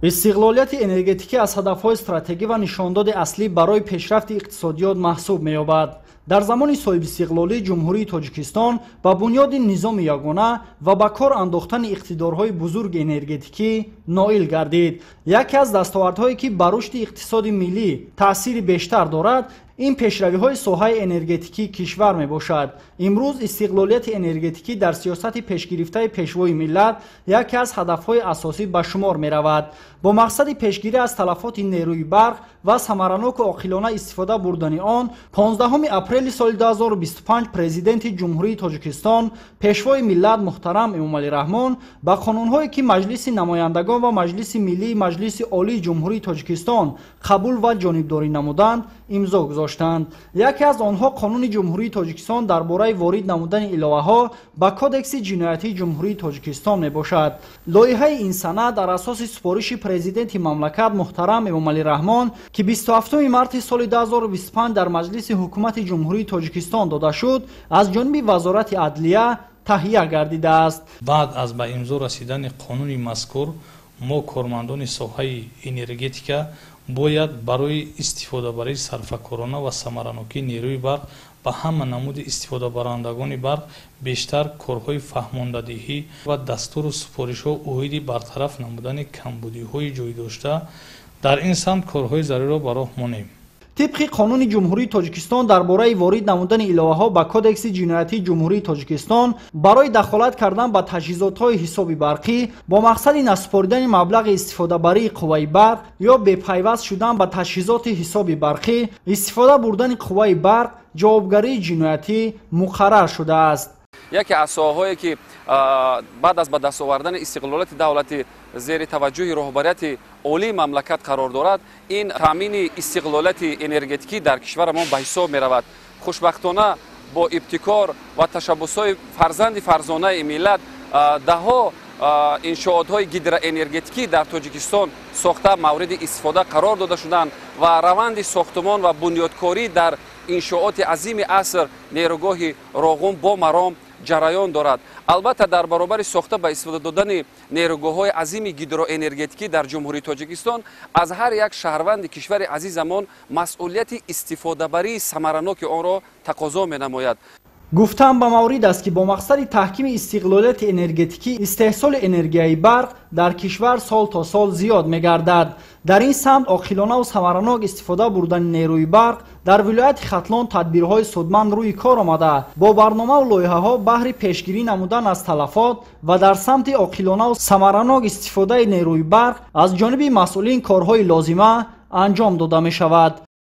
Истиқлолияти энергетикӣ аз ҳадафҳои стратегӣ ва нишондоди аслӣ барои пешрафти иқтисодиёт маҳсуб меёбад. Дар замони соҳибистиқлолии Ҷумҳурии Тоҷикистон ба бунёди низоми ягона ва ба кор андохтани иқтидорҳои бузурги энергетикӣ ноил гардид. Яке аз дастовардҳое, ки ба рушди иқтисоди миллӣ таъсири бештар дорад, ин пешравиҳои соҳаи энергетикии кишвар мебошад. Имрӯз истиқлолияти энергетикӣ дар сиёсати пешгирифтаи Пешвои миллат яке аз ҳадафҳои асосӣ ба шумор меравад. Бо мақсади пешгирӣ аз талафоти нерӯи барқ ва самараноку оқилона истифода бурдани он, 15 апрели соли 2025 Президенти Ҷумҳурии Тоҷикистон, Пешвои миллат муҳтарам Эмомалӣ Раҳмон ба қонунҳое, ки Маҷлиси намояндагон ва Маҷлиси миллии Маҷлиси Олии Ҷумҳурии Тоҷикистон қабул ва ҷонибдорӣ намуданд, имзо гузоштанд. Яке аз онҳо Қонуни Ҷумҳурии Тоҷикистон дар бораи ворид намудани иловаҳо ба Кодекси ҷиноятии Ҷумҳурии Тоҷикистон мебошад. Лоиҳаи ин санад дар асоси супориши Президенти мамлакат муҳтарам Эмомалӣ Раҳмон, ки 27 марти соли 2025 дар Маҷлиси Ҳукумати Ҷумҳурии Тоҷикистон дода шуд, аз ҷониби Вазорати адлия таҳия гардидааст. Баъд аз ба имзо расидани қонуни мазкур, мо, кормандони соҳаи энергетика, бояд барои истифодабарии сарфакорона ва самаранокии нерӯи барқ ба ҳама намуди истифодабарандагони барқ бештар корҳои фаҳмондадиҳӣ ва дастуру супоришҳо оиди бартараф намудани камбудиҳои ҷойдошта дар ин самт корҳои заруриро ба роҳ монем. Тибқи Қонуни Ҷумҳурии Тоҷикистон дар бораи ворид намудани иловаҳо ба Кодекси ҷиноятии Ҷумҳурии Тоҷикистон, барои дахолат кардан ба таҷҳизотҳои ҳисоби барқӣ бо мақсади насупоридани маблағи истифодабарии қувваи барқ ё бепайваст шудан ба таҷҳизоти ҳисоби барқӣ, истифода бурдани қувваи барқ, ҷавобгарии ҷиноятӣ муқаррар шудааст. Яке аз соҳаҳое, ки баъд аз ба даст овардани истиқлолияти давлатӣ зери таваҷҷӯҳи роҳбарияти олии мамлакат қарор дорад, ин таъмини истиқлолияти энергетикӣ дар кишварамон ба ҳисоб меравад. Хушбахтона, бо ибтикор ва ташаббусҳои фарзанди фарзонаи миллат даҳҳо иншоотҳои гидроэнергетикӣ дар Тоҷикистон сохта, мавриди истифода қарор дода шуданд ва раванди сохтумон ва бунёдкорӣ дар иншооти азими аср, нерӯгоҳи Роғун, бо маром ҷараён дорад. Албатта, дар баробари сохта ба истифода додани нерӯгоҳҳои азими гидроэнергетикӣ дар Ҷумҳурии Тоҷикистон, аз ҳар як шаҳрванди кишвари азизамон масъулияти истифодабарии самараноки онро тақозо менамояд. Гуфтан ба маврид аст, ки бо мақсади таҳкими истиқлолияти энергетикӣ истеҳсоли энергияи барқ дар кишвар сол то сол зиёд мегардад. Дар ин самт оқилонаву самаранок истифода бурдани нерӯи барқ дар вилояти Хатлон тадбирҳои судманд рӯи кор омада, бо барномаву лоиҳаҳо баҳри пешгирӣ намудан аз талафот ва дар самти оқилонаву самаранок истифодаи нерӯи барқ аз ҷониби масъулин корҳои лозима анҷом дода мешавад.